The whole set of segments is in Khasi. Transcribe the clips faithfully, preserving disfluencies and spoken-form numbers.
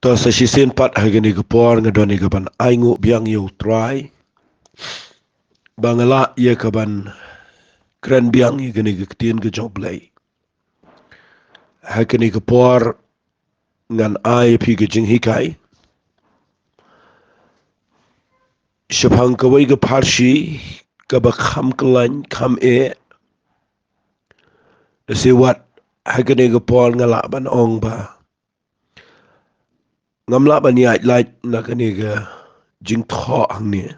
To sa shisien pat ha kane ka por nga don ïa ka ban ainguh biang ïa U Trai ba nga lah ïa ka ban kren biang ïa kane ka ktien ka jong U Blei. Ha kane ka por ngan ai ïa phi ka jinghikai shaphang kawei ka pharshi kaba kham khlaiñ kham eh. Lehse wat ha kane ka por nga lah ban ong ba ngam lah ban ïaid lait na kane ka jingthoh hangne,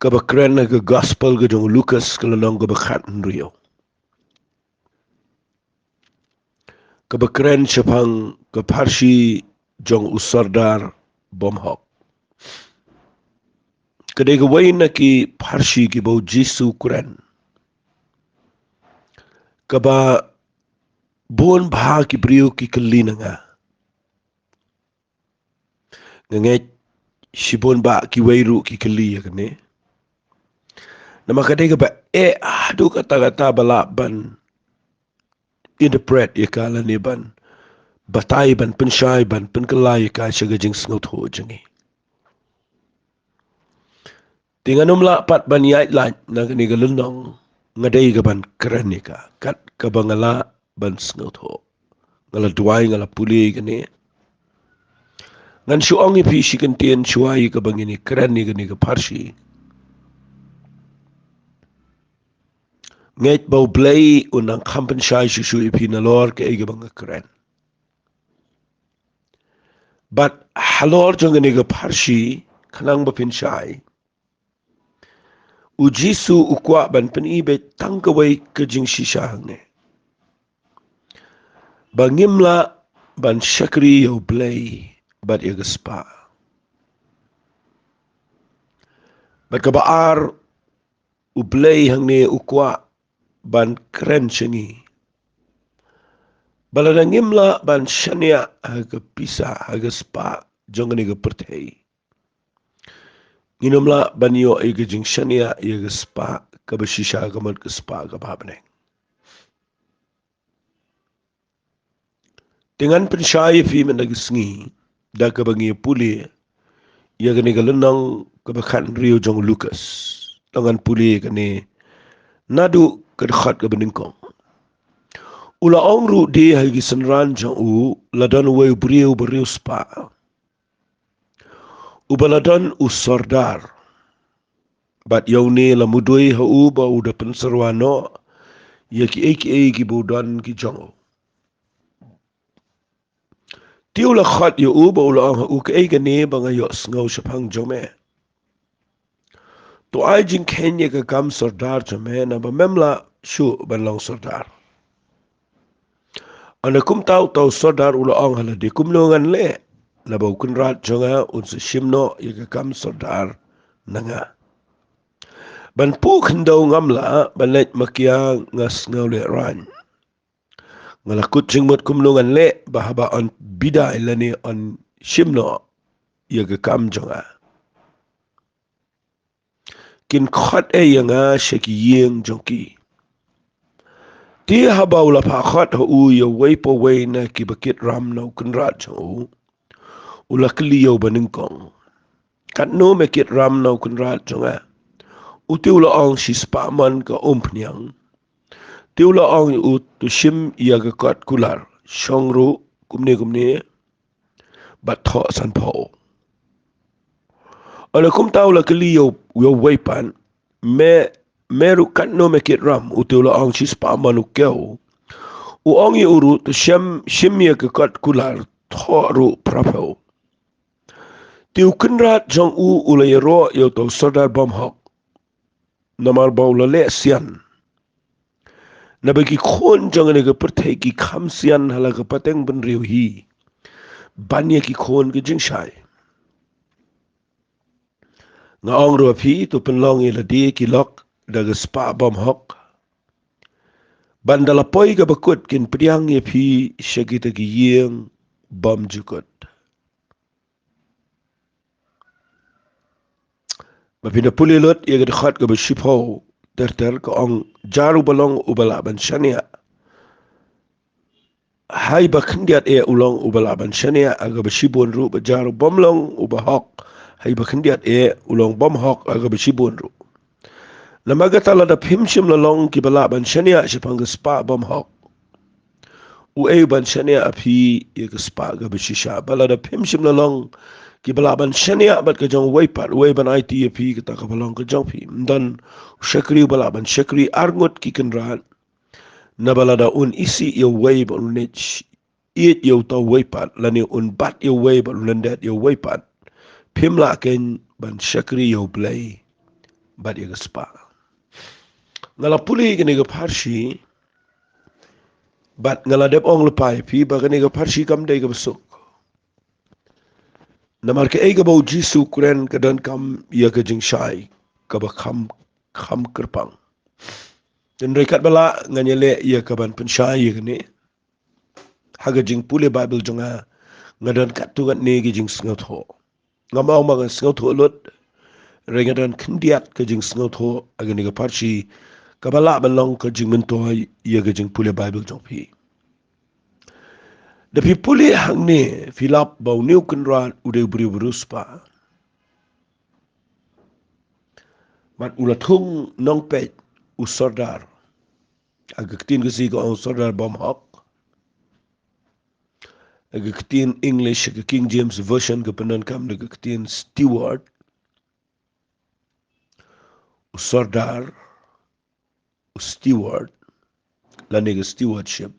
kaba kren ha ka gospel ka jong u Lukas ka lynnong kaba khathynriew, kaba kren shaphang ka pharshi jong u sordar bymhok. Ka dei kawei na ki pharshi kiba U Jisu u kren, kaba bun bha ki briew ki kylli na nga. Nga ngeit shibun bah kiwei ruh ki kylli ïa kane. Namar ka dei kaba eh haduh katta katta ba lah ban interpret ïa ka lane ban batai, ban pynshai, ban pynkylla ïa ka sha ka jingsngewthuh jong ngi. Te ngan ym lah pat ban ïaid lait na kane ka lynnong, nga dei ka ban kren ïa ka kat kaba nga lah ban sngewthuh. Nga la duwai, nga la pule ïa kane. Ngan shu ong ïa phi shi kyntien shuwa ïa kaba ngin ïa kren ïa kane ka pharshi. Ngeit ba U Blei un nang kham pynshai shuh shuh ïa phi nalor kaei kaba nga kren. Bad halor jong kane ka pharshi, khnang ba phin shai, U Jisu u kwah ban pyni beit tang kawei ka jingshisha hangne, ba ngim lah ban shakri ïa U Blei bad ïa ka spah. Bad kaba ar, U Blei hangne u kwah ban kren sha ngi ba lada ngim lah ban shaniah ha ka pisa, ha ka spah jong kane ka pyrthei, ngin ym lah ban ïoh ïa ka jingshaniah ïa ka spah kaba shisha, ka mut ka spah kaba ha bneng. Te ngan pynshai ïa phi mynta ka sngi da kaba ngi pule ïa kane ka lynnong kaba khathynriew jong u Lukas. Te ngan pule ïa kane naduh ka dkhot kaba nyngkong. U la ong ruh de ha ki synran jong u, la don uwei u briew ba riewspah, uba la don u sordar. Bad ïa une la mudui ha u ba u da pynsyrwa noh ïa kiei kiei kiba u don ki jong u. Te u la khot ïa u bad u la ong ha u, kaei kane ba nga ïohsngew shaphang jong me? To ai jingkheiñ ïa ka kam sordar jong me, naba mem lah shuh ban long sordar. Hynrei kumta uta u sordar u la ong ha lade, kumno ngan leh naba u kynrad jong nga un sa shim noh ïa ka kam sordar na nga? Ban puh khyndew ngam lah, ban leit makia nga sngewlehrain. Nga la kut jingmut kumno ngan leh ba haba yn bidai lane yn shim noh ïa ka kam jong nga, kin khot ei ïa nga sha ki ïing jong ki. Te haba u la phah khot ha u ïa uwei pa uwei na kiba kit ram na u kynrad jong u, u la kylli ïa u banyngkong, katno me kit ram na u kynrad jong nga? U te u la ong, shispah mon ka umphniang. Te u la ong ïa u, to shim ïa ka kot kular, shong ruh kumne kumne bad thoh sanphew. Hynrei kumta u la kylli ïa u, ïa uwei pat, me, me ruh katno me kit ram? U te u la ong, shispah mon u kew. U ong ïa u ruh, to shim, shim ïa ka kot kular, thoh ruh phraphew. Te u kynrad jong u u la ïaroh ïa uta u sordar bymhok, namar ba u la leh sian. Naba ki khun jong kane ka pyrthei ki kham sian ha la ka pateng bynriew hi ban ïa ki khun ki jingshai. Nga ong ruh ha phi, to pynlong ïa lade ki lok da ka spah bymhok, ban da la poi kaba kut kin pdiang ïa phi sha kita ki ïing bymjukut. Ba phin da pule lut ïa ka dkhot kaba shiphew ter ter, ka ong, jar uba long uba lah ban shaniah Haba khyndiat eh u long uba lah ban shaniah ha kaba shibun ruh, bad jar u bym long uba hok haba khyndiat eh u long bym hok ha kaba shibun ruh. Namar kata lada phim shym la long kiba lah ban shaniah shaphang ka spah bym hok, uei u ban shaniah ha phi ïa ka spah kaba shisha? Bad lada phim shym la long kiba lah ban shaniah bad ka jong uwei pat, uei u ban aiti ïa phi kata kaba long ka jong phi? Ym don u shakri uba lah ban shakri arngut ki kynrad. Naba lada un isih ïa uwei bad un ïeit ïa uta uwei pat, lane un bat ïa uwei bad un lyndet ïa uwei pat, phim lah keiñ ban shakri ïa U Blei bad ïa ka spah. Nga la pule kane ka pharshi bad nga la dep ong lypa ïa phi ba kane ka pharshi kam dei kaba suk. Namar kaei kaba U Jisu u kren ka donkam ïa ka jingshai kaba kham, kham kyrpang. Hynrei katba lah ngan ïaleh ïa kaban pynshai ïa kane, ha ka jingpule Baibl jong nga, nga don katto katne ki jingsngewthuh. Ngam ong ba ngan sngewthuh lut, hynrei nga don khyndiat ka jingsngewthuh ha kane ka pharshi kaba lah ban long ka jingmyntoi ïa ka jingpule Baibl jong phi. Da phi pule hangne, phi lap ba une u kynrad u dei u briew ba riewspah. Bad u la thung nongpeit, u sordar. Ha ka ktien Khasi ka ong sordar bym hok. Ha ka ktien English, ka King James Version ka pyndonkam da ka ktien steward. U sordar, u steward, lane ka stewardship.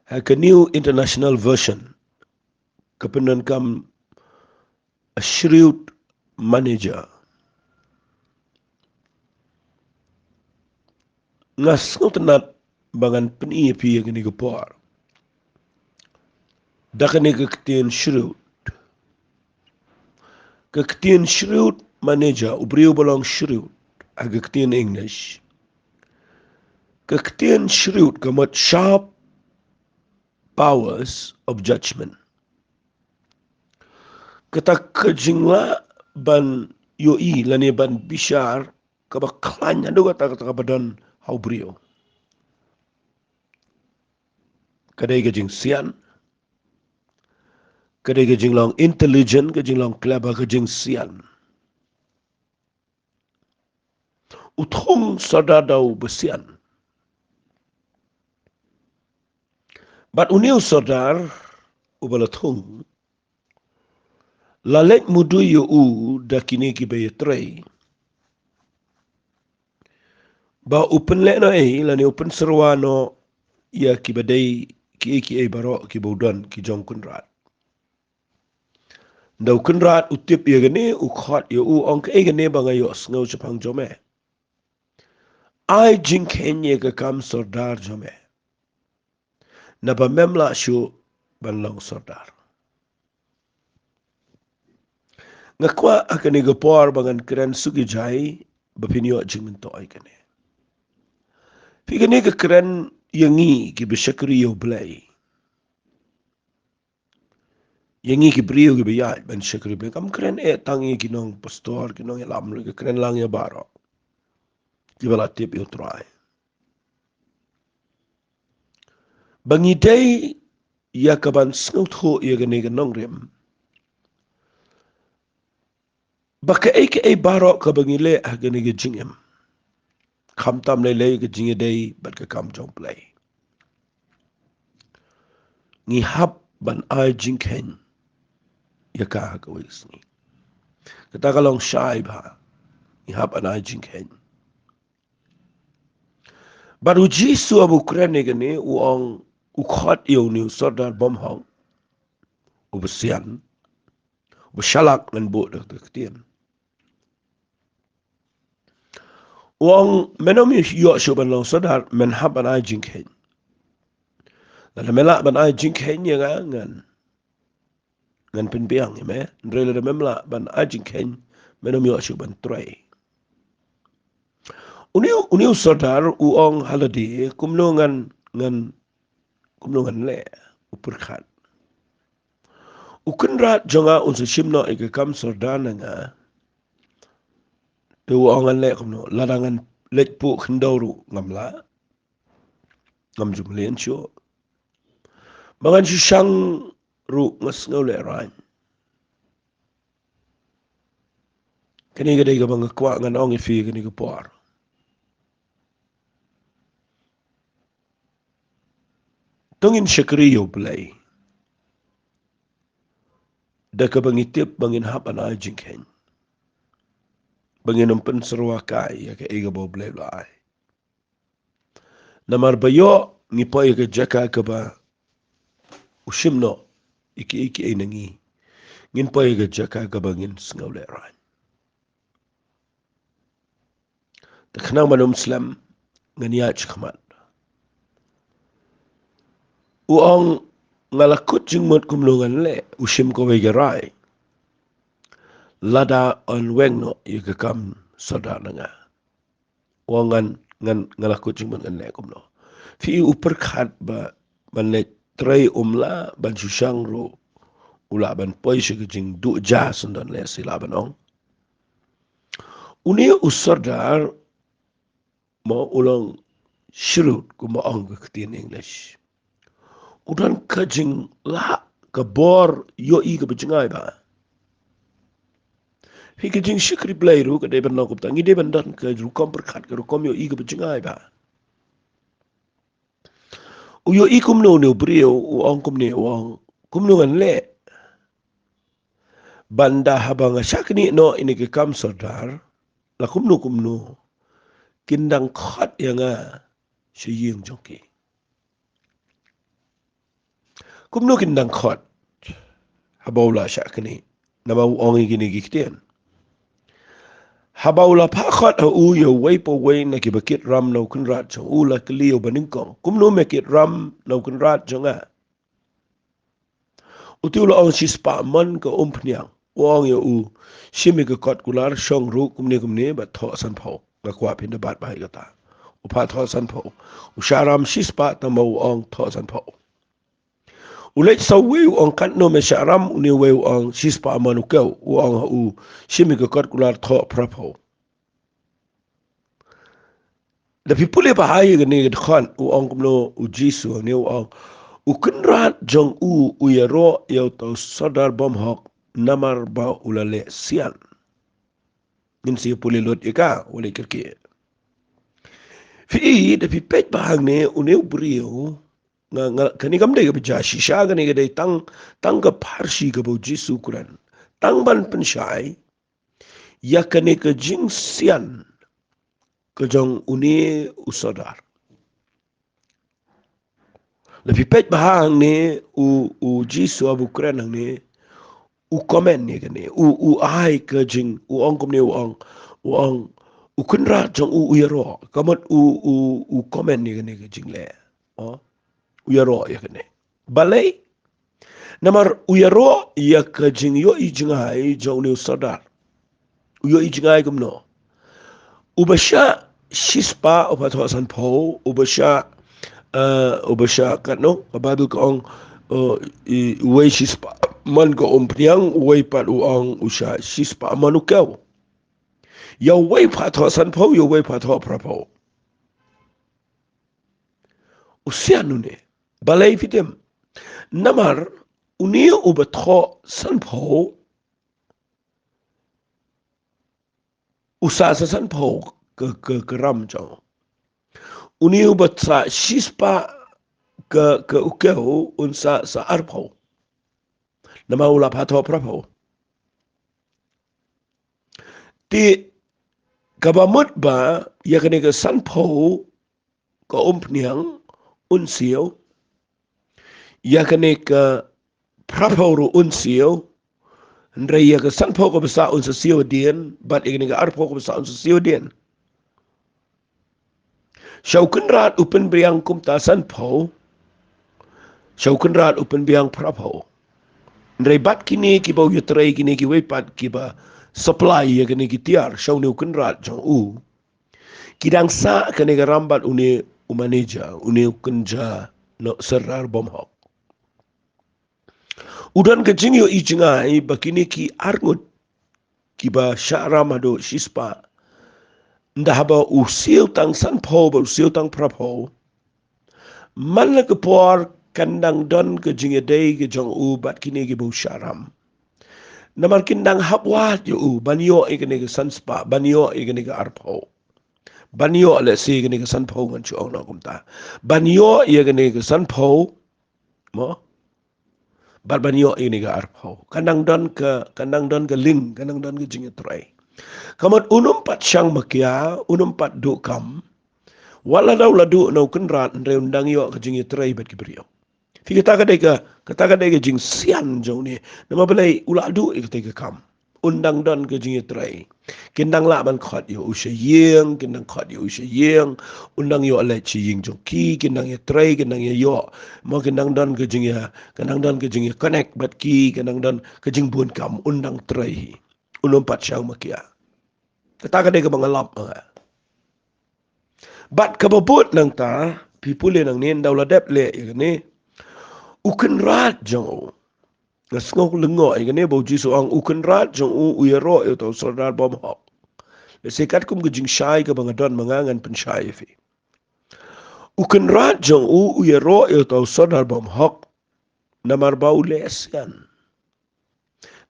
Ha ka New International Version ka pyndonkam a shrewd manager. Nga sngewtynnat ba ngan pyni ïa phi ha kane ka por da kane ka ktien shrewd. Ka ktien shrewd manager, u briew ba long shrewd, ha ka ktien English. Ka ktien shrewd ka mut sharp powers of judgment. Kata ka jinglah ban ïohi lane ban bishar kaba khlaiñ haduh katta katta kaba don ha u briew. Ka dei ka jingsian. Ka dei ka jinglong intelligent, ka jinglong clever, ka jingsian. U thung sordar da uba sian. Bad une u sordar uba la thung la leit mudui ïa u da kine kiba ïatrei, ba u pynlehnohei lane u pynsyrwa noh ïa kiba dei kiei kiei baroh kiba u don, ki jong u kynrad. Nda u kynrad u tip ïa kane, u khot ïa u, ong, kaei kane ba nga ïohsngew shaphang jong me? Ai jingkheiñ ïa ka kam sordar jong me, naba mem lah shuh ban long sordar. Nga kwah ha kane ka por ba ngan kren suk ïa jai ba phin ïoh jingmyntoi ïa kane. Phi, kane ka kren ïa ngi kiba shakri ïa U Blei. Ïa ngi ki briew kiba ïaid ban shakri Blei. Kam kren eh tang ïa ki nongpastor, ki nongïalam, ka kren lang ïa baroh kiba la tip ïa U Trai. Ba ngi dei ïa kaban sngewthuh ïa kane ka nongrim, ba kaei kaei baroh kaba ngi leh ha kane ka jingim, khamtam lei lei ka jingïadei bad ka kam jong U Blei, ngi hap ban ai jingkheiñ ïa ka ha kawei ka sngi. Kata ka long shai bha, ngi hap ban ai jingkheiñ. Bad U Jisu haba u kren ïa kane, u ong, u khot ïa une u sordar bymhok, uba sian, uba shalak, ngan buh da ka ktien. U ong, men ym ïoh shuh ban long sordar, men hap ban ai jingkheiñ. Lada me lah ban ai jingkheiñ ïa nga, ngan, ngan pynbiang ïa me. Hynrei lada mem lah ban ai jingkheiñ, men ym ïoh shuh ban trei. Une, une u sordar u ong ha lade, kumno ngan, ngan, kumno ngan leh? U pyrkhat, u kynrad jong nga un sa shim noh ïa ka kam sordar na nga. Te u ong, ngan leh kumno? Lada ngan leit puh khyndew ruh ngam lah. Ngam ju mlien shuh. Ba ngan shu shang ruh nga sngew lehraiñ. Kane ka dei kaba nga kwah ngan ong ïa phi kane ka por. To ngin shakri ïa U Blei da kaba ngi tip ba ngin hap ban ai jingkheiñ, ba ngin ym pynsyrwa kai ïa kaei kaba U Blei u la ai. Namar ba ïoh ngi poi ïa ka jaka kaba u shim noh ïa kiei kiei na ngi, ngin poi ïa ka jaka kaba ngin sngew lehraiñ. Te khnang ban ym slem, ngan ïaid shakhmat. U ong, nga la kut jingmut kumno ngan leh, u shim kawei ka rai. Lada yn weng noh ïa ka kam sordar na nga. U ong ngan, ngan, nga la kut jingmut ngan leh kumno. Phi i u pyrkhat ba ban leit trei um lah, ban shu shang ruh u lah ban poi sha ka jingduh ja syndon lehse lah ban ong. Une u sordar mo u long shrewd kumba ong ka ktien English. U don ka jinglah ka bor ïohi kaba jngai bha. Phi, ka jingshakri Blei ruh ka dei ban long kumta, ngi dei ban don ka rukom pyrkhat, ka rukom ïohi kaba jngai bha. U ïohi kumno une u briew, u ong kumne, u ong kumno ngan leh. Ban da haba nga shah knieh noh ïa kane ka kam sordar, la kumno kumno kin dang khot ïa nga sha ïing jong ki. Kumno kin dang khot haba u la shah knieh, namar u ong ïa kine ki ktien. Haba u la phah khot ha u ïa uwei pa uwei na kiba kit ram na u kynrad jong u, la kylli ïa u banyngkong, kumno me kit ram na u kynrad jong nga? Uti u la ong shispah mon ka umphniang. U ong ïa u, shim ïa ka kot kular, shong ruh kumne kumne bad thoh sanphew. Nga kwah phin da bat bha ïa kata. U phah thoh sanphew. U shah ram shispah tang ba u ong thoh sanphew. U leit sa uwei u ong katno me shah ram, une uwei u ong shispah mon u kew. U ong ha u, shim ïa ka kot kular, thoh phraphew. Da phi pule bha ïa kane ka dkhot, u ong kumno U Jisu, une u ong, u kynrad jong u u ïaroh ïa uta u sordar bymhok namar ba u la leh sian. Ngin sa pule lut ïa ka, u leh kyrkieh. Phi i, da phi peit bha hangne, une u briew, nga, nga, kane kam dei kaba jia shisha, kane ka dei tang, tang ka pharshi kaba U Jisu u kren. Tang ban pynshai ïa kane ka jingsian ka jong une u sordar. La phi peit bha hangne, u, U Jisu haba u kren hangne, u comment ïa kane, u, u ai ka jing, u ong kumne, u ong, u ong, u kynrad jong u u ïaroh, ka mut u, u, u comment ïa kane ka jingleh. Oh. U ïaroh ïa kane. Balei? Namar u ïaroh ïa ka jingïohi jngai jong une u sordar. U ïohi jngai kumno? Uba shah shispah u phah thoh sanphew, uba shah, eh, uba shah katno, ka Baibl ka ong, eh, i, uwei shispah mon ka umphniang, uwei pat u ong u shah shispah mon u kew. Ïa uwei phah thoh sanphew, ïa uwei phah thoh phraphew. U sian une. Balei phi tip? Namar une uba thoh sanphew, u sah sa sanphew ka, ka, ka ram jong u. Une uba sah shispah ka, ka u kew, un sah sa arphew. Namar u la phah thoh phraphew. Te kaba mut ba ïa kane ka sanphew ka umphniang un siew, ïa kane ka phraphew ruh un siew, hynrei ïa ka sanphew kaba sah un sa siew hadien, bad ïa kane ka arphew kaba sah un sa siew hadien. Sha u kynrad u pynbiang kumta sanphew, sha u kynrad u pynbiang phraphew. Hynrei bad kine kiba u ïatrei, kine kiwei pat kiba supply ïa kine ki tiar sha une u kynrad jong u, ki dang sah kane ka ram bad une u manager, une u kynja, no, sordar bymhok. U don ka jingïohi jngai ba kine ki arngut kiba shah ram haduh shispah, ynda haba u siew tang sanphew bad u siew tang phraphew, man la ka por kan dang don ka jingïadei ka jong u bad kine kiba u shah ram. Namar kin dang hap wad ïa u ban ïoh ïa kane ka san spah, ban ïoh ïa kane ka arphew, ban ïoh, let's say, kane ka sanphew, ngan shu ong noh kumta, ban ïoh ïa kane ka sanphew, mo, bad ban ïoh ïa kane ka arphew. Kan dang don ka, kan dang don ka link, kan dang don ka jingïatrei. Ka mut un ym pat shang makia, un ym pat duh kam. Wat la da u la duh na u Kynrad, hynrei un dang ïoh ka jingïatrei bad ki briew. Phi, kata ka dei ka, kata ka dei ka jingsian jong une. Namar balei? U la duh ïa kata ka kam. Un dang don ka jingïatrei. Kin dang lah ban khot ïa u sha ïing, kin dang khot ïa u sha ïing. Un dang ïoh leit sha ïing jong ki, kin dang ïatrei, kin dang ïa ïoh. Mo, kin dang don ka jingïa, kin dang don ka jingïa connect bad ki, kin dang don ka jingbun kam, un dang trei hi. Un ym pat shang makia. Kata ka dei kaba nga lap ma nga. Bad kaba bud nangta, phi pule nangne, ynda u la dep leh ïa kane, u Kynrad jong u. Nga sngew lyngngoh ïa kane ba u Jisu u ong, u Kynrad jong u u ïaroh ïa uta u sordar bymhok. Lehse katkum ka jingshai kaba nga don ma nga, ngan pynshai ïa phi. U Kynrad jong u u ïaroh ïa uta u sordar bymhok namar ba u leh sian.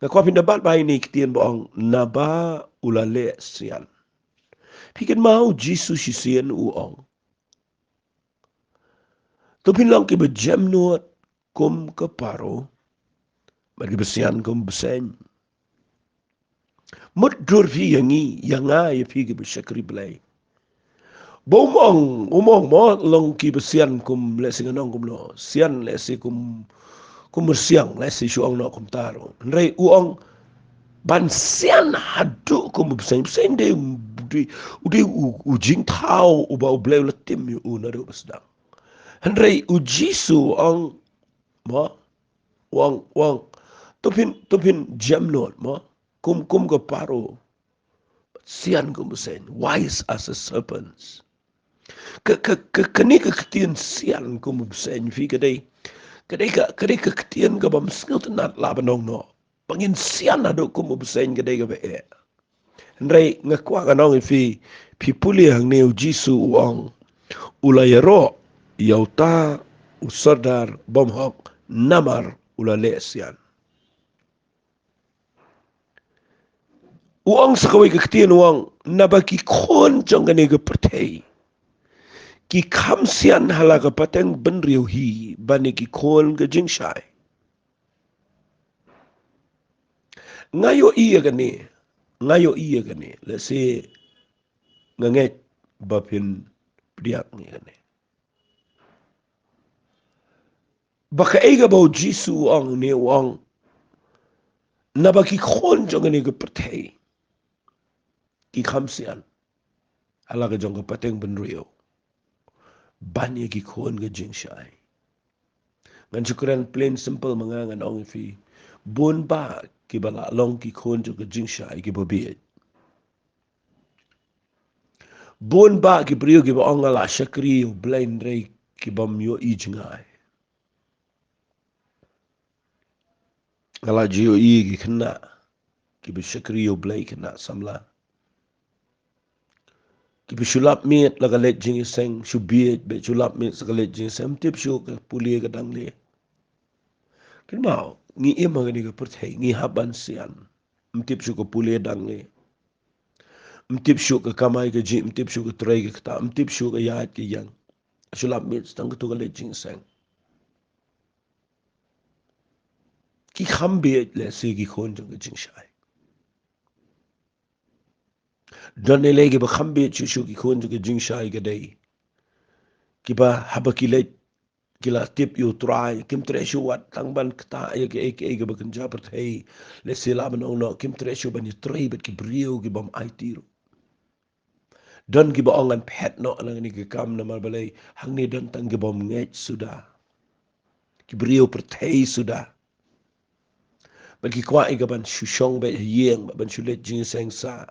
Nga kwah phin da bat bha ïa kane ka ktien ba ong, naba u la leh sian. Phi kynmaw, u Jisu shisien u ong, to phin long kiba jemnud kum ka Paro, bad kiba sian kum u bseiñ. Mutdur phi ïa ngi, ïa nga, ïa phi kiba shakri Blei. Ba um ong, um ong mo, long kiba sian kum, lehse ngan ong kumno, sian lehse kum, kum myrsiang, lehse shu ong noh kumta ruh. Hynrei u ong, ban sian haduh kum u bseiñ. Bseiñ dei, dei, dei u, u jingthaw uba U Blei u la tim ïa u naduh ba sdang. Hynrei u Jisu u ong, mo, u ong, u ong, to phin, to phin jemnud, mo, kum, kum ka Paro, sian kum u bseiñ, wise as a serpent. Ka, ka, ka, kane ka ktien sian kum u bseiñ, phi, ka dei, ka dei ka, ka dei ka ktien kabym sngewtynnad lah ban ong noh. Ba ngin sian haduh kum u bseiñ, ka dei kaba eh. Hynrei nga kwah ngan ong ïa phi, phi pule hangne, u Jisu u ong, u la ïaroh ïa uta u sordar bymhok namar u la leh sian. U ong sa kawei ka ktien, u ong, naba ki khun jong kane ka pyrthei ki kham sian ha la ka pateng bynriew hi ban ïa ki khun ka jingshai. Nga ïohi ïa kane, nga ïohi ïa kane, lehse nga ngeit ba phin pdiang ïa kane. Ba kaei kaba u Jisu u ong ne, u ong, naba ki khun jong kane ka pyrthei ki kham sian ha la ka jong ka pateng bynriew ban ïa ki khun ka jingshai. Ngan shu kren plain simple ma nga, ngan ong ïa phi, bun bah kiba lah long ki khun jong ka jingshai kiba bieit. Bun bah ki briew kiba ong nga lah shakri ïa U Blei, hynrei kibym ïohi jngai. Nga lah ju ïohi ki khynnah kiba shakri ïa U Blei, khynnah samla kiba shu lap miet la ka leit jingïaseng, shu bieit beit, shu lap miet sa ka leit jingïaseng, ym tip shuh ka pule ka dangle. Kynmaw, ngi im ha kane ka pyrthei, ngi hap ban sian. Ym tip shuh ka pule dangle. Ym tip shuh ka kamai kajih, ym tip shuh ka trei ka ktah, ym tip shuh ka ïaid ka ïeng. Shu lap miet tang katto ka leit jingïaseng. Ki kham bieit lehse ki khun jong ka jingshai. Don ne lei kiba kham bieit shuh shuh ki khun jong ka jingshai ka dei kiba haba ki leit ki la tip ïa U Trai, kim treh shuh wat tang ban ktah ïa kaei kaei kaba kynja pyrthei. Lehse lah ban ong noh, kim treh shuh ban ïatrei bad ki briew kibym aiti ruh. Don kiba ong ngan phet noh na kane ka kam namar balei, hangne don tang kibym ngeit suda. Ki briew pyrthei suda. Bad ki kwah ïa ka ban shu shong beit ha ïing, ban shu leit jingïaseng sah.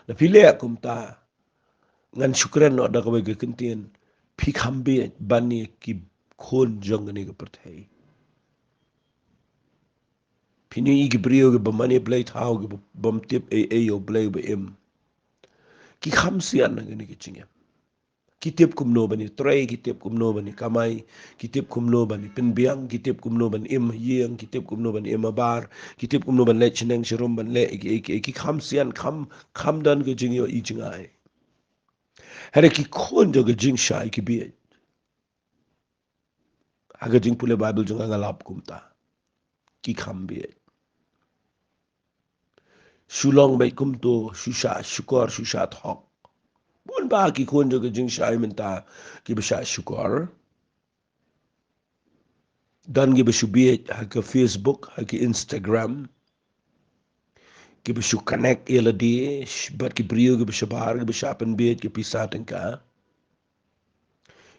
Lada phi leh kumta, ngan shu kren noh da kawei ka kyntien, phi kham bieit ban ïa ki khun jong kane ka pyrthei. Phin ïohi ki briew kiba mane blei thaw, kiba bym tip ei ei ïa U Blei ba im. Ki kham sian na kane ka jingim. Ki tip kumno ban ïatrei, ki tip kumno ban ïakamai, ki tip kumno ban ïapynbiang, ki tip kumno ban im ha ïing, ki tip kumno ban im ha bar, ki tip kumno ban leit shaneng sharum ban leh, ki, ki, ki kham sian, kham, kham don ka jingïohi jngai. Hynrei ki khun jong ka jingshai ki bieit. Ha ka jingpule Baibl jong nga nga lap kumta. Ki kham bieit. Shu long beit kumto, shu shah shukor, shu shah thok. Bun bah ki khun jong ka jingshai mynta kiba shah shukor. Don kiba shu bieit ha ka Facebook, ha ka Instagram. Kiba shu connect ïa lade bad ki briew kiba shabar, kiba shah pynbieit ki pisa tyngka.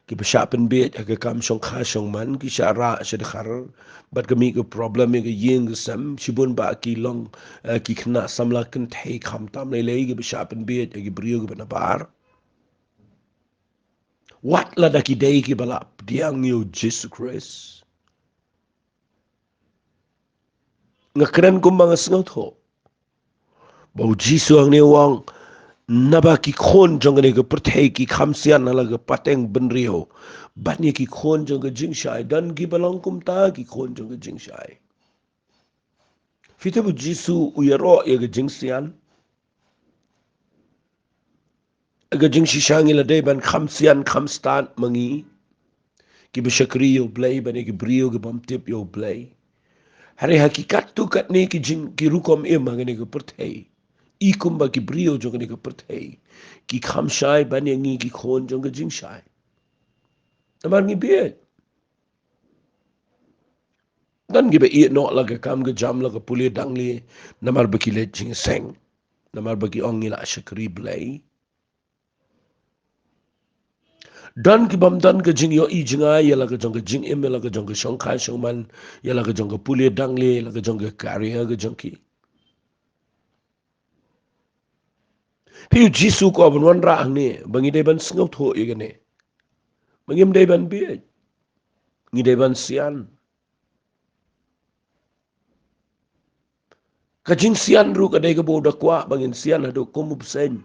Kiba shah pynbieit ha ka kam shongkha shongman, ki shah rah sha dkhar bad ka mih ka problem ïa ka ïing ka sem. Shibun bah ki long, eh, ki khynnah samla kynthei khamtam lei lei kiba shah pynbieit ha ki briew kiba nabar. Wat lada ki dei kiba la pdiang ïa u Jisu Khrist. Nga kren kumba nga sngewthuh ba u Jisu hangne u ong, naba ki khun jong kane ka pyrthei ki kham sian ha la ka pateng bynriew. Bad ïa ki khun jong ka jingshai, don kiba long kumta ki khun jong ka jingshai. Phi tip u Jisu u ïaroh ïa ka jingsian. Ka jingshisha ngi la dei ban kham sian kham stad ma ngi kiba shakri ïa u Blei bad ïa ki briew ki bym tip ïa u Blei. Hynrei ha ki katto katne ki jing, ki rukom im ha kane ka pyrthei, i kumba ki briew jong kane ka pyrthei ki kham shai ban ïa ngi ki khun jong ka jingshai. Namar ngi bieit. Don kiba ïeh noh la ka kam ka jam, la ka pule dangle, namar ba ki leit jingïaseng, namar ba ki ong ngi la shakri Blei. Don ki bym don ka jingïohi jngai ïa la ka jong ka jingim, ïa la ka jong ka shongkha shongman, ïa la ka jong ka pule dangle, ïa la ka jong ka career ka jong ki. Phi, u Jisu u kwah ban wanrah hangne ba ngi dei ban sngewthuh ïa kane, ba ngim dei ban bieit, ngi dei ban sian. Ka jingsian ruh ka dei kaba u da kwah ba ngin sian haduh kum u bseiñ.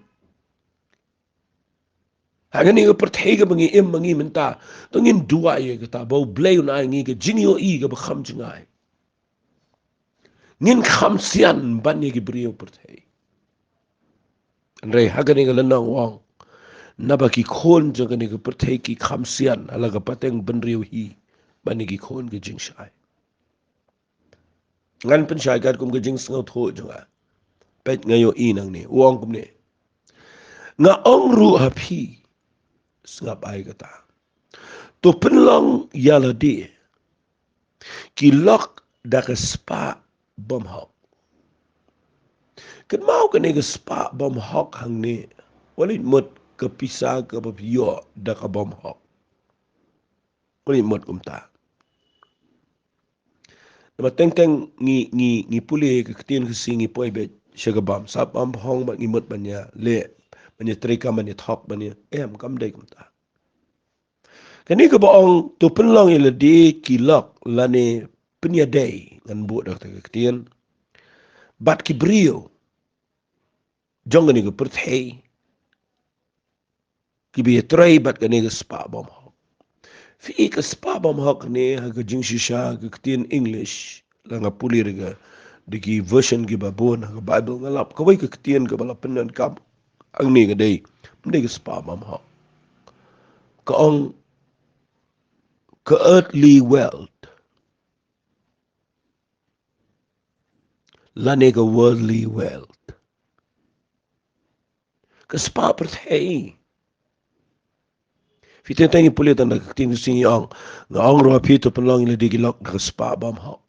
Ha kane ka pyrthei kaba ngi im ma ngi mynta, to ngin duwai ïa kata ba u Blei un ai ngi ka jingïohi kaba kham jngai. Ngin kham sian ban ïa ki briew pyrthei. Hynrei ha kane ka lynnong u ong, naba ki khun jong kane ka pyrthei ki kham sian ha la ka pateng bynriew hi ban ïa ki khun ka jingshai. Ngan pynshai katkum ka jingsngewthuh jong nga. Peit, nga ïohi nangne, u ong kumne. Nga ong ruh ha phi, sngap ai kata. To pynlong ïa lade ki lok da ka spah bymhok. Kynmaw, kane ka spah bymhok hangne, wat leit mut ka pisa kaba phi ïoh da ka bymhok. Wat leit mut kumta. Namar teng teng ngi, ngi, ngi pule ka ktien Khasi, ngi poi beit sha ka bam sap bam phong bad ngi mut ban ïa leh, ban ïa treikam, ban ïa thok, ban ïa, em, kam dei kumta. Kane kaba ong to pynlong ïa lade ki lok lane pynïadei, ngan buh da kata ka ktien, bad ki briew jong kane ka pyrthei kiba ïatrei bad kane ka spah bymhok. Phi, ka spah bymhok ne, ha ka jingshisha ka ktien English, la nga pule da ka, da ki version kiba bun ha ka Bible, nga lap kawei ka ktien kaba la pyndonkam hangne ka dei, ym dei ka spah bymhok. Ka ong ka earthly wealth lane ka worldly wealth. Ka spah pyrthei. Phi, teng teng ngi pule tang da ka ktien Khasi ngi ong, nga ong ruh ha phi to pynlong ïa lade ki lok da ka spah bymhok.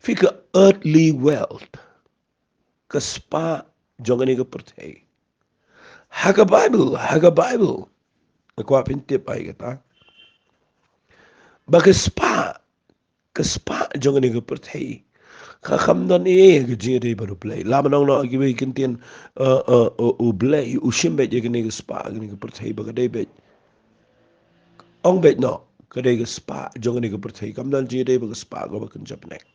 Phi, ka earthly wealth, ka spah jong kane ka pyrthei. Ha ka Bible, ha ka Bible, nga kwah phin tip ai kata, ba ka spah, ka spah jong kane ka pyrthei ka kham don ei ei ha ka jingïadei bad U Blei. Lada nang ong noh kiwei ki ktien, eh, eh, eh, U Blei u shim beit ïa kane ka spah, kane ka pyrthei, ba ka dei beit, ong beit noh ka dei ka spah jong kane ka pyrthei, kam don jingïadei bad ka spah kaba kynja bneng.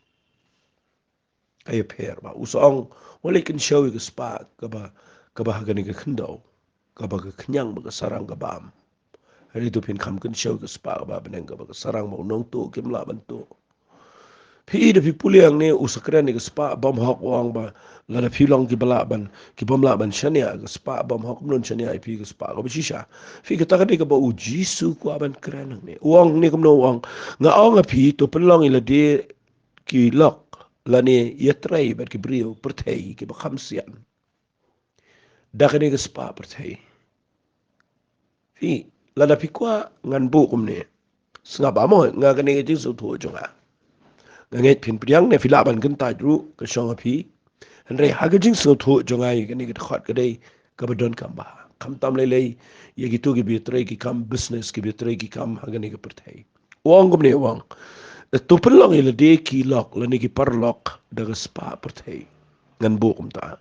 Ka ïapher, ba u sa ong, wat leit kynshew ïa ka spah kaba, kaba ha kane ka khyndew. kaba ka khñiang bad ka sarang ka bam. Hynrei to phin kham kynshew ka spah kaba ha bneng kaba ka sarang bad u nongtuh kim lah ban tuh. Phi i da phi pule hangne u sa kren ïa ka spah bymhok, u ong ba lada phi long kiba lah ban, ki bym lah ban shaniah, ka spah bymhok kam don shaniah ïa phi ka spah kaba shisha. Phi, kata ka dei kaba u Jisu u kwah ban kren hangne. U ong ne kumno, u ong, nga ong ha phi, to pynlong ïa lade ki lok lane ïatrei bad ki briew pyrthei kiba kham sian da kane ka spah pyrthei. Phi, lada phi kwah ngan buh kumne. Sngap mo, nga kane ka jingsngewthuh jong nga. Nga ngeit phin pdiang ne phi lah ban kyntait ruh ka shong ha phi. Hynrei ha ka jingsngewthuh jong nga ïa kane ka dkhot ka dei kaba donkam bha. Khamtam lei lei ïa kito kiba ïatrei ki kam business, kiba ïatrei ki kam ha kane ka pyrthei. U ong kumne, u ong, to pynlong ïa lade ki lok lane ki paralok da ka spah pyrthei. Ngan buh kumta.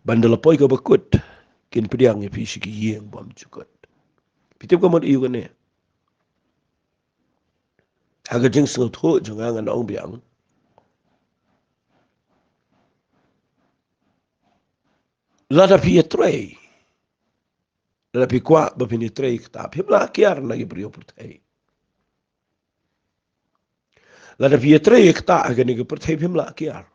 Ban da la poi kaba kut kin pdiang ïa phi sha ki ïing bymjukut. Phi tip ka mut aïu kane? Ha ka jingsngewthuh jong nga ngan ong biang, lada phi ïatrei, lada phi kwah ba phin ïatrei kata, phim lah kiar na ki briew pyrthei. Lada phi ïatrei kata ha kane ka pyrthei, phim lah kiar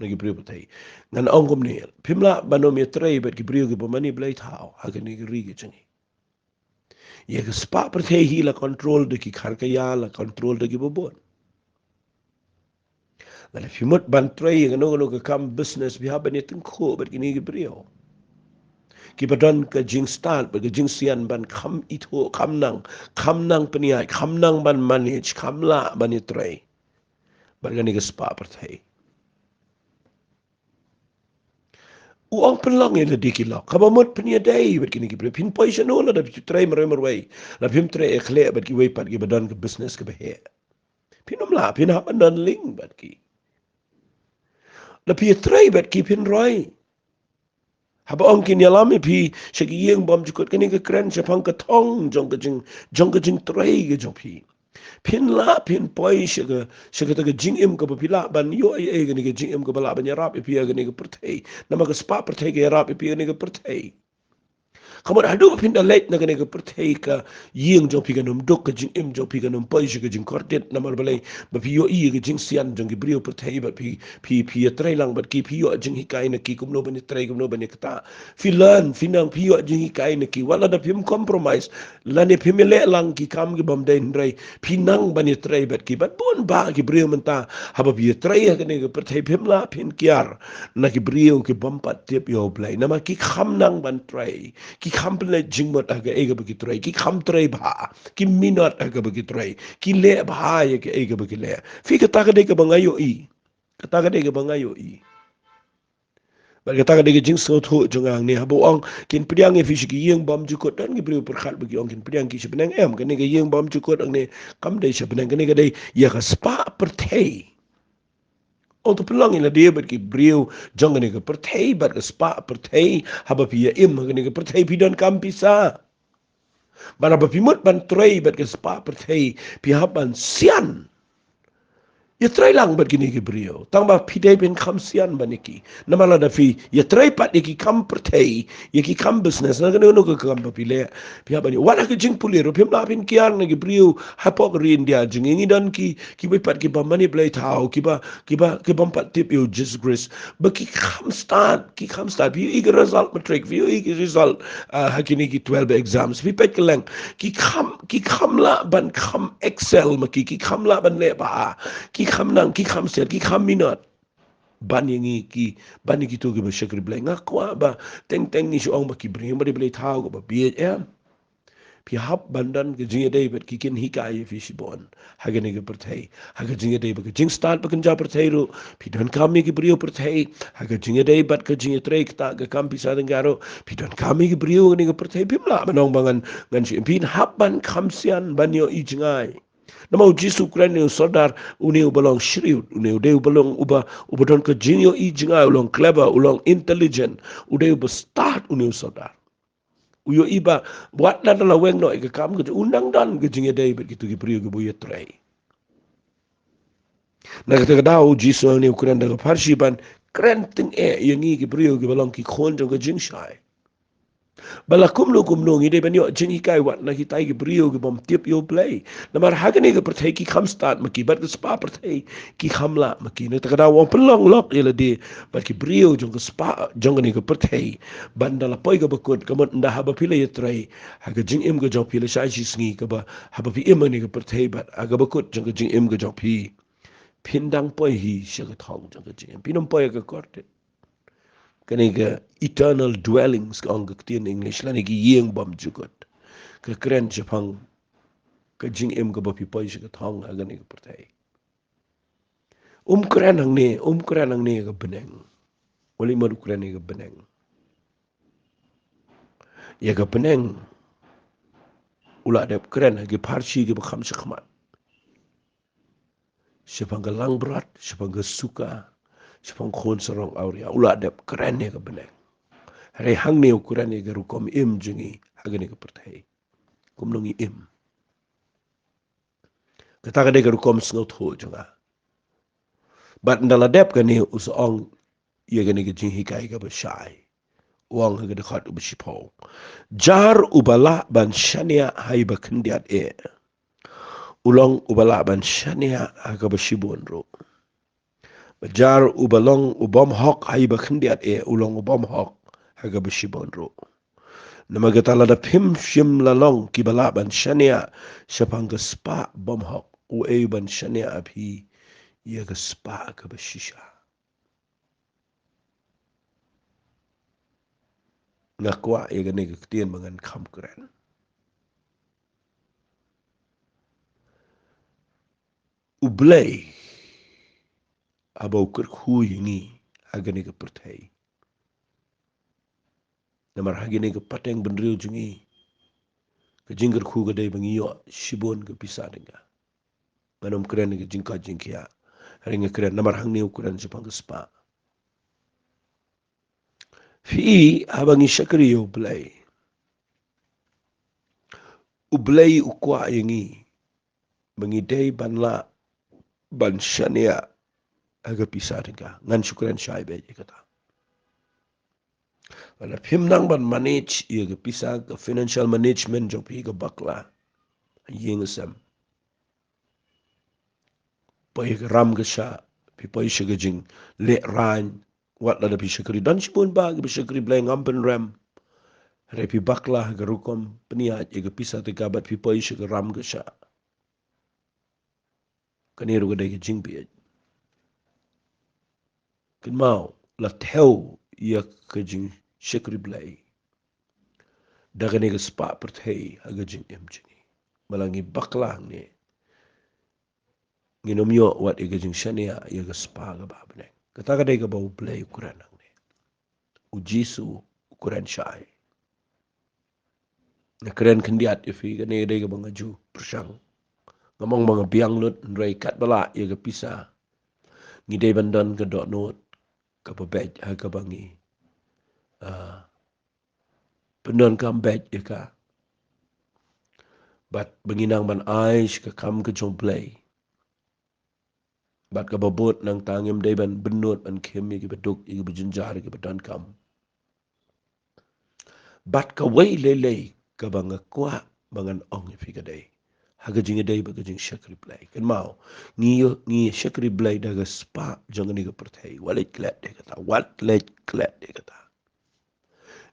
na ki briew pyrthei. Ngan ong kumne, phim lah ban ym ïatrei bad ki briew kiba mane blei thaw ha kane ka ri ka jong ngi. Ïa ka spah pyrthei hi la control da ki kharkaya, la control da kiba bun. Lada phi mut ban trei ïa kano kano ka kam business, phi hap ban ïatyngkhuh bad kine ki briew kiba don ka jingstad bad ka jingsian ban kham ithuh, kham nang, kham nang pynïaid, kham nang ban manage, kham lah ban ïatrei bad kane ka spah pyrthei. U ong pynlong ïa lade ki lok. Kaba mut phin ïadei bad kine ki briew. Phin poi shano lada phi trei marwei marwei, lada phim trei ïakhleh bad kiwei pat kiba don ka business kaba heh? Phin ym lah, phin hap ban don link bad ki. Lada phi ïatrei bad ki phin roi. Haba ong kin ïalam ïa phi sha ki ïing bymjukut, kane ka kren shaphang ka thong jong ka jing, jong ka jingtrei ka jong phi. Phin lah phin poi sha ka, sha kata ka jingim kaba phi lah ban ïoh ïa kane ka jingim kaba lah ban ïarap ïa phi ha kane ka pyrthei. Namar ka spah pyrthei ka ïarap ïa phi ha kane ka pyrthei. Ka mut haduh ba phin da leit na kane ka pyrthei, ka ïing jong phi kan ym duk, ka jingim jong phi kan ym poi sha ka jingkordit, namar balei? Ba phi ïohi ïa ka jingsian jong ki briew pyrthei bad phi, phi, phi ïatrei lang bad ki, phi ïoh jinghikai na ki kumno ban ïatrei, kumno ban ïa kata. Phi learn, phi nang, phi ïoh jinghikai na ki. Wat lada phim compromise lane phim ïaleh lang ki kam ki bym dei, hynrei phi nang ban ïatrei bad ki. Bad bun bah ki briew mynta, haba phi ïatrei ha kane ka pyrthei, phim lah phin kiar na ki briew ki bym pat tip ïa U Blei. Namar ki kham nang ban trei, ki kham pynleit jingmut ha kaei kaba ki trei, ki kham trei bha, ki minot ha kaba ki trei, ki leh bha ïa kaei kaba ki leh. Phi, kata ka dei kaba nga ïohi. Kata ka dei kaba nga ïohi. Bad kata ka dei ka jingsngewthuh jong nga hangne. Haba u ong kin pdiang ïa phi sha ki ïing bymjukut, don ki briew pyrkhat ba ki ong kin pdiang ki sha bneng. Em, kane ka ïing bymjukut hangne kam dei sha bneng, kane ka dei ïa ka spah pyrthei. Ong to pynlong ïa lade bad ki briew jong kane ka pyrthei bad ka spah pyrthei. Haba phi ïa im ha kane ka pyrthei phi donkam pisa. Bad haba phi mut ban trei bad ka spah pyrthei, phi hap ban sian. Ïatrei lang bad kine ki briew, tang ba phi dei ban kham sian ban ïa ki. Namar lada phi ïatrei pat ïa ki kam pyrthei, ïa ki kam business, na kano kano ka kam ba phi leh, phi hap ban ïa, wat ha ka jingpule ruh phim lah phin kiar na ki briew hapoh ka ri India jong ngi. Ngi don ki, kiwei pat kiba mane blei thaw, kiba, kiba, ki bym pat tip ïa U Jisu Khrist. Ba ki kham stad, ki kham stad. Phi ïohi ïa ka result matric, phi ïohi ïa ka result, ah, ha kine ki twelve exams. Phi peit kylleng, ki kham, ki kham lah ban kham excel ma ki, ki kham lah ban leh bha. Ki kham nang, ki kham sian, ki kham minot ban ïa ngi ki, ban ïa kito kiba shakri Blei. Nga kwah ba teng teng ngi shu ong ba ki briew ba dei blei thaw kaba bieit, em. Phi hap ban don ka jingïadei bad ki, kin hikai ïa phi shibun ha kane ka pyrthei. Ha ka jingïadei bad ka jingstad bad ka jingja pyrthei ruh phi donkam ïa ki briew pyrthei. Ha ka jingïadei bad ka jingïatrei kata ka kam pisa tyngka ruh phi donkam ïa ki briew ha kane ka pyrthei. Phim lah ban ong ba ngan, ngan shu, phin hap ban kham sian ban ïohi jngai. Namar U Jisu u kren ïa une u sordar, une uba long shrewd, une u dei uba long uba, uba don ka jingïohi jngai, u long clever, u long intelligent, u dei uba stad une u sordar. U ïohi ba wat la da la weng noh ïa ka kam ka jong u, u nang don ka jingïadei bad kito ki briew kiba u ïatrei. Na kata ka daw U Jisu hangne u kren da ka pharshi ban kren tyngeh ïa ngi ki briew kiba long ki khun jong ka jingshai. Ba la kumno kumno ngi dei ban ïoh jinghikai wat na kita ki briew ki bym tip ïa U Blei. Namar ha kane ka pyrthei ki kham stad ma ki, bad ka spah pyrthei ki kham lah ma ki. Na kata ka daw ong pynlong lok ïa lade bad ki briew jong ka spah jong kane ka pyrthei. Ban da la poi kaba kut, ka mut ynda haba phi la ïatrei ha ka jingim ka jong phi la shai shi sngi, kaba haba phi im ha kane ka pyrthei bad ha kaba kut jong ka jingim ka jong phi, phin dang poi hi sha ka thong jong ka jingim. Phin ym poi ha ka kordit. Kane ka eternal dwellings ka ong ka ktien English, lane ki ïing bymjukut. Ka kren shaphang ka jingim kaba phi poi sha ka thong ha kane ka pyrthei. Um kren hangne, um kren hangne ïa ka bneng. Wat leit mut u kren ïa ka bneng. Ïa ka bneng u la dep kren ha ki pharshi kiba kham shakhmat. Shaphang ka langbrot, shaphang ka suka, shaphang khun sarong awria, u la dep kren ïa ka bneng. Hynrei hangne u kren ïa ka rukom im jong ngi ha kane ka pyrthei. Kumno ngi im. Kata ka dei ka rukom sngewthuh jong nga. Bad ynda la dep kane u sa ong ïa kane ka jinghikai kaba shai. U ong ha ka dkhot uba shiphew. Jar uba lah ban shaniah ha iba khyndiat eh, u long uba lah ban shaniah ha kaba shibun ruh. Bad jar uba long u bymhok ha iba khyndiat eh, u long u bymhok ha kaba shibun ruh. Namar kata lada phim shym la long kiba lah ban shaniah shaphang ka spah bymhok, uei u ban shaniah ha phi ïa ka spah kaba shisha. Nga kwah ïa kane ka ktien ba ngan kham kren. U Blei haba u kyrkhu ïa ngi ha kane ka pyrthei. Namar ha kane ka pateng bynriew jong ngi, ka jingkyrkhu ka dei ba ngi ïoh shibun ka pisa tyngka. Ngan ym kren ka jingkoit jingkhiah. Hynrei nga kren namar hangne u kren shaphang ka spah. Phi i, haba ngi shakri ïa U Blei, U Blei u kwah ïa ngi ba ngi dei ban lah ban shaniah ha ka pisa tyngka. Ngan shu kren shai beit ïa kata. Lada phim nang ban manage ïa ka pisa, ka financial management jong phi ka bakla, ïing sem, poi ka ram ka shah, phi poi sha ka jingleh rain. Wat lada phi shakri, don shibun ba kiba shakri Blei, ngam pynrem. Hynrei phi bakla ha ka rukom pynïaid ïa ka pisa tyngka bad phi poi sha ka ram ka shah. Kane ruh ka dei ka jingbieit. Kynmaw, la thew ïa ka jingshakri Blei da kane ka spah pyrthei ha ka jingim jong ngi. Ba la ngi bakla hangne, ngin ym ïoh wat ïa ka jingshaniah ïa ka spah kaba ha bneng. Kata ka dei kaba U Blei u kren hangne. U Jisu u kren shai. Nga kren khyndiat ïa phi, kane ka dei kaba nga ju pyrshang. Ngam ong ba nga biang lut, hynrei katba lah ïa ka pisa, ngi dei ban don ka dohnud kaba beit ha kaba ngi, ah, pyndonkam beit ïa ka. Bad ba ngi nang ban ai sha ka kam ka jong U Blei. Bad kaba bud nangta, ngim dei ban bynnud ban khim ïa kiba duk, ïa kiba jynjar, ïa kiba donkam. Bad kawei lei lei kaba nga kwah ba ngan ong ïa phi ka dei, ha ka jingïadei bad ka jingshakri Blei. Kynmaw, ngi ïa, ngi ïa shakri Blei da ka spah jong kane ka pyrthei. Wat leit klet da kata, wat leit klet da kata.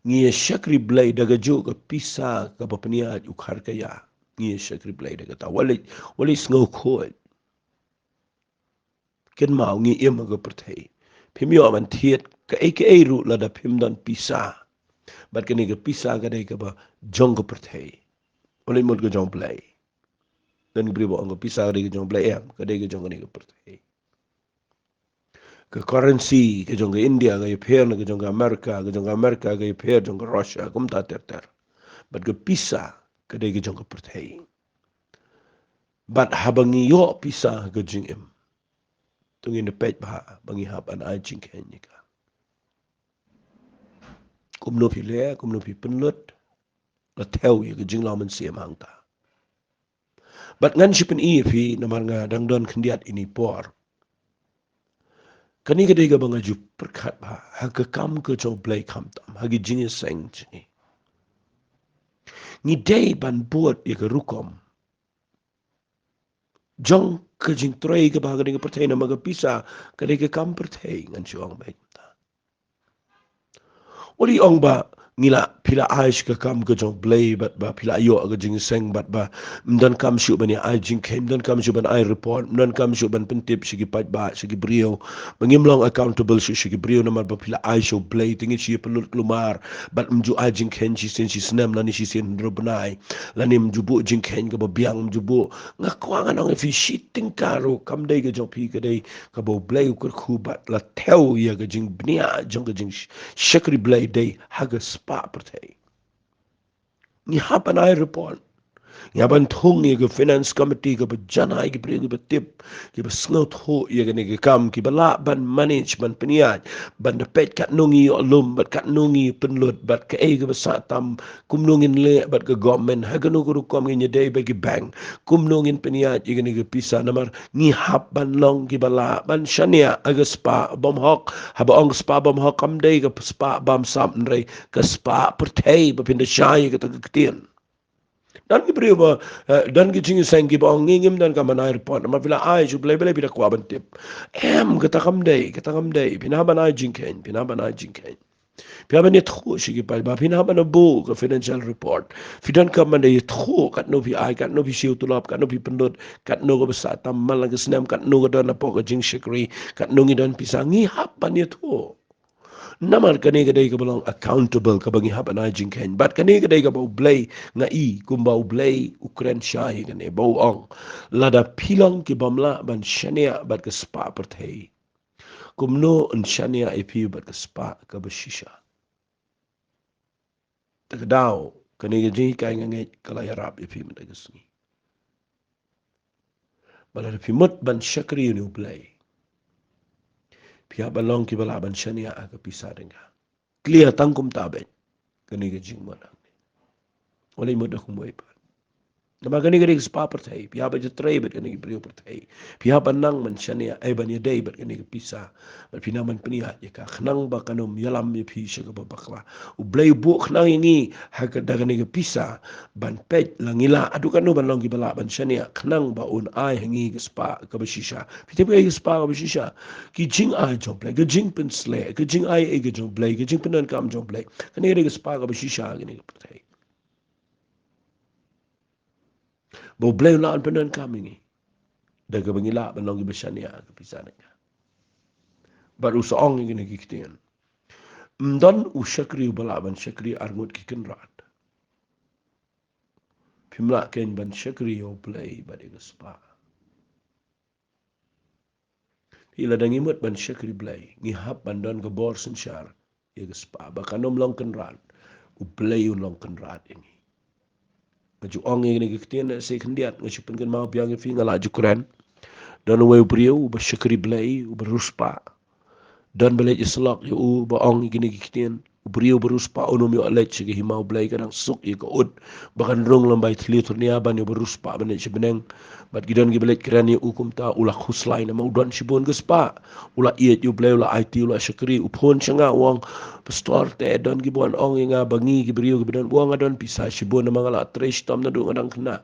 Ngi ïa shakri Blei da kajuh ka pisa kaba pynïaid u kharkhaïa. Ngi ïa shakri Blei da kata. Wat leit, wat leit sngewkhuid. Kynmaw, ngi im ha ka pyrthei. Phim ïoh ban thied kaei kaei ruh lada phim don pisa. Bad kane ka pisa ka dei kaba jong ka pyrthei. Wat leit mut ka jong U Blei. Don ki briew ba ong ka pisa ka dei ka jong U Blei, em, ka dei ka jong kane ka pyrthei. Ka currency ka jong ka India ka ïapher na ka jong ka America, ka jong ka America ka ïapher jong ka Russia, kumta ter ter. Bad ka pisa ka dei ka jong ka pyrthei. Bad haba ngi ïoh pisa ha ka jingim, to ngin da peit bha ba ngi hap ban ai jingkheiñ ïa ka. Kumno phi leh, kumno phi pynlut, la thew ïa ka jinglong mynsiem hangta. Bad ngan shu pyni ïa phi namar nga dang don khyndiat ine i por. Kane ka dei kaba nga ju pyrkhat bha ha ka kam ka jong U Blei khamtam ha ki jingïaseng jong ngi. Ngi dei ban bud ïa ka rukom jong ka jingtrei kaba ha kane ka pyrthei, namar ka pisa ka dei ka kam pyrthei, ngan shu ong beit. Uli ong ba ngi la, phi la ai sha ka kam ka jong U Blei, bad ba phi la ïoh ka jingseng, bad ba ym donkam shuh ban ïa ai jingkheiñ, ym donkam shuh ban ai report, ym donkam shuh ban pyntip sha ki paidbah, sha ki briew, ba ngim long accountable shuh sha ki briew, namar ba phi la ai sha U Blei. Te ngi shu pynlut kulmar bad ym ju ai jingkheiñ shisien shisnem lane shisien hynriew bnai, lane ym ju buh jingkheiñ kaba biang, ym ju buh. Nga kwah ngan ong ïa phi, shi tyngka ruh kam dei ka jong phi, ka dei kaba U Blei u kyrkhu bad la thew ïa ka jingbniah jong ka jingshakri Blei dei ha ka spah pyrthei. Ngi hap ban ai report. Ngi hap ban thung ïa ka finance committee kaba janai, ki briew kiba tip, kiba sngewthuh ïa kane ka kam, kiba lah ban manage, ban pynïaid, ban da peit katno ngi ïoh lum bad katno ngi pynlut bad kaei kaba sah tam, kumno ngin leh bad ka government, ha kano ka rukom ngin ïadei bad ki bank, kumno ngin pynïaid ïa kane ka pisa, namar ngi hap ban long kiba lah ban shaniah ha ka spah bymhok. Haba ong ka spah bymhok, kam dei ka spah bamsap, hynrei ka spah pyrthei ba phin da shai ïa kata ka ktien. Don ki briew ba, eh, don ki jingïaseng kiba ong, ngi ngim donkam ban ai report, namar phi la ai sha U Blei, U Blei phi da kwah ban tip. Em, kata kam dei, kata kam dei. Phin hap ban ai jingkheiñ, phin hap ban ai jingkheiñ. Phi hap ban ïathuh sha ki paidbah, phi hap ban buh ka financial report. Phi donkam ban da ïathuh katno phi ai, katno phi siew tulop, katno phi pynlut, katno kaba sah tam man la ka snem, katno ka don hapoh ka jingshakri, katno ngi don pisa, ngi hap ban ïathuh. Namar kane ka dei kaba long accountable, kaba ngi hap ban ai jingkheiñ. Bad kane ka dei kaba U Blei, nga i kumba U Blei u kren shai kane, ba u ong, lada phi long ki bym lah ban shaniah bad ka spah pyrthei, kumno yn shaniah ïa phi bad ka spah kaba shisha? Te ka daw, kane ka jinghikai nga ngeit ka la ïarap ïa phi mynta ka sngi. Ba lada phi mut ban shakri ïa une U Blei, phi hap ban long kiba lah ban shaniah ha ka pisa tyngka. Clear tang kumta beit kane ka jingmut hangne. Wat leit mut da kumwei pat. Namar kane ka dei ka spah pyrthei, phi hap ban trei bad kine ki briew pyrthei. Phi hap ban nang ban shaniah, eh, ban ïadei bad kane ka pisa. Bad phi nang ban pynïaid ïa ka, khnang ba kan ym ïalam ïa phi sha kaba bakla. U Blei u buh khnang ïa ngi ha ka, da kane ka pisa, ban peit la ngi lah haduh katno ban long kiba lah ban shaniah, khnang ba un ai ha ngi ka spah kaba shisha. Phi tip kaei ka spah kaba shisha? Ki jingai jong U Blei, ka jingpynsleh, ka jingai ei ka jong U Blei, ka jingpyndonkam jong U Blei. Kane ka dei ka spah kaba shisha kane ka pyrthei. Ba U Blei u lah ban pyndonkam ïa ngi da kaba ngi lah ban long kiba shaniah ha ka pisa tyngka. Bad u sa ong ïa kine ki ktien, ym don u shakri uba lah ban shakri arngut ki kynrad. Phim lah kein ban shakri ïa U Blei bad ïa ka spah. Phi, lada ngi mut ban shakri Blei, ngi hap ban don ka bor synshar ïa ka spah, ba kan ym long kynrad, U Blei un long kynrad ïa ngi. Nga ju ong ïa kine ki ktien, sa khyndiat nga shu pynkynmaw biang ïa phi, nga la ju kren. Don uwei u briew uba shakri Blei, uba riewspah. Don ba leit ïasyllok ïa u, ba ong ïa kine ki ktien. U briew uba riewspah un ym ïoh leit sha ka hima U Blei, ka dang suk ïa ka ut ba kan rung lem bad i thliew thurnia ban ïa uba riewspah ban leit sha bneng. Bad ki don kiba leit kren ïa u kumta, u la khuslai namar u don shibun ka spah. U la ïeit ïa U Blei, u la aiti, u la shakri, u phone sha nga, u ong, Pastor, te don kiba wan ong ïa nga ba ngi ki briew kiba don, u ong, nga don pisa shibun namar nga la trei shitom naduh nga dang khynnah.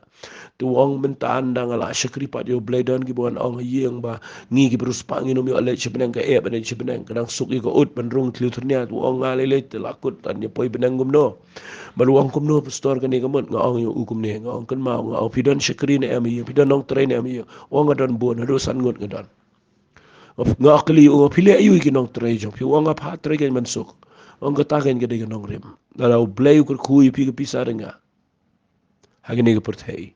Te u ong, mynta ynda nga la shakri pat ïa U Blei, don kiba wan ong ha ïing ba ngi kiba riewspah ngin ym ïoh leit sha bneng, ka eh ban leit sha bneng, ka dang suk ïa ka ut ban rung thliew thurnia. Te u ong, nga lei lei te la kut, tan ïa poi bneng kumno? Bad u ong, kumno Pastor kane ka mut? Nga ong ïa u kumne, nga ong, kynmaw, nga ong, phi don shakri ne em ha ïing, phi don nongtrei ne em ha ïing? U ong, nga don bun, haduh san ngut nga don. Nga kylli u, phi leh aïu ïa ki nongtrei jong phi? U ong, nga phah trei kein ban suk. U ong, kata kein ka dei ka nongrim. Lada U Blei u kyrkhu ïa phi ka pisa tyngka ha kane ka pyrthei,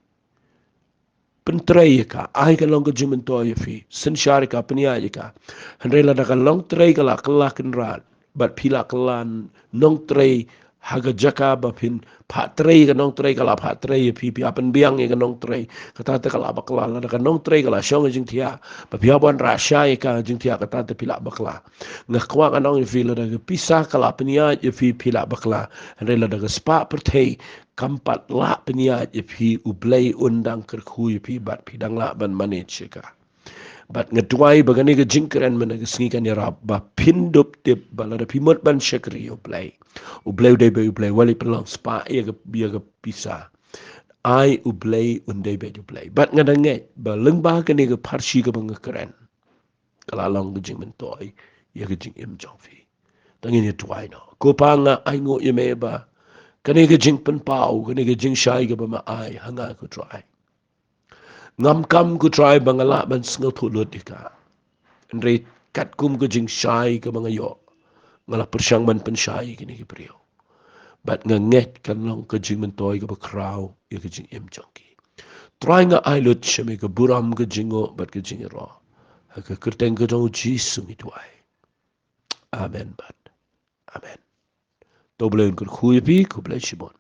pyntrei ïa ka, ai ka long ka jingmyntoi ïa phi, synshar ïa ka, pynïaid ïa ka. Hynrei lada ka nongtrei ka la kylla kynrad bad phi la kylla nongtrei ha ka jaka ba phin phah trei, ka nongtrei ka la phah trei ïa phi, phi hap pynbiang ïa ka nongtrei, kata te ka la bakla. Lada ka nongtrei ka la shong ha jingthiah ba phi hap wanrah shai ïa ka ha jingthiah, kata te phi la bakla. Nga kwah ngan ong ïa phi, lada ka pisa ka la pynïaid ïa phi, phi la bakla. Hynrei lada ka spah pyrthei kam pat lah pynïaid ïa phi, U Blei un dang kyrkhu ïa phi bad phi dang lah ban manage ïa ka. Bad nga duwai ba kane ka jingkren mynta ka sngi kan ïarap ba phin dup tip ba lada phi mut ban shakri ïa U Blei, U Blei u dei ba U Blei, wat leit pynlong spah ïa ka, ïa ka pisa. Ai U Blei un dei ba U Blei. Bad nga da ngeit ba lyngba kane ka pharshi kaba nga kren, ka la long ka jingmyntoi ïa ka jingim jong phi. Tang ïa duwai noh. Ko Pa, nga ainguh ïa me ba kane ka jingpynpaw, kane ka jingshai kaba me ai ha nga, ko Trai, ngam kam, ko Trai, ba nga lah ban sngewthuh lut ïa ka. Hynrei katkum ka jingshai kaba nga ïoh, nga la pyrshang ban pynshai ïa kine ki briew. Bad nga ngeit kan long ka jingmyntoi kaba khraw ïa ka jingim jong ki. Trai, nga ai lut sha me ka burom, ka jingnguh bad ka jingïaroh. Ha ka kyrteng ka jong U Jisu ngi duwai. Amen bad amen. To U Blei un kyrkhu ïa phi, khublei shibun.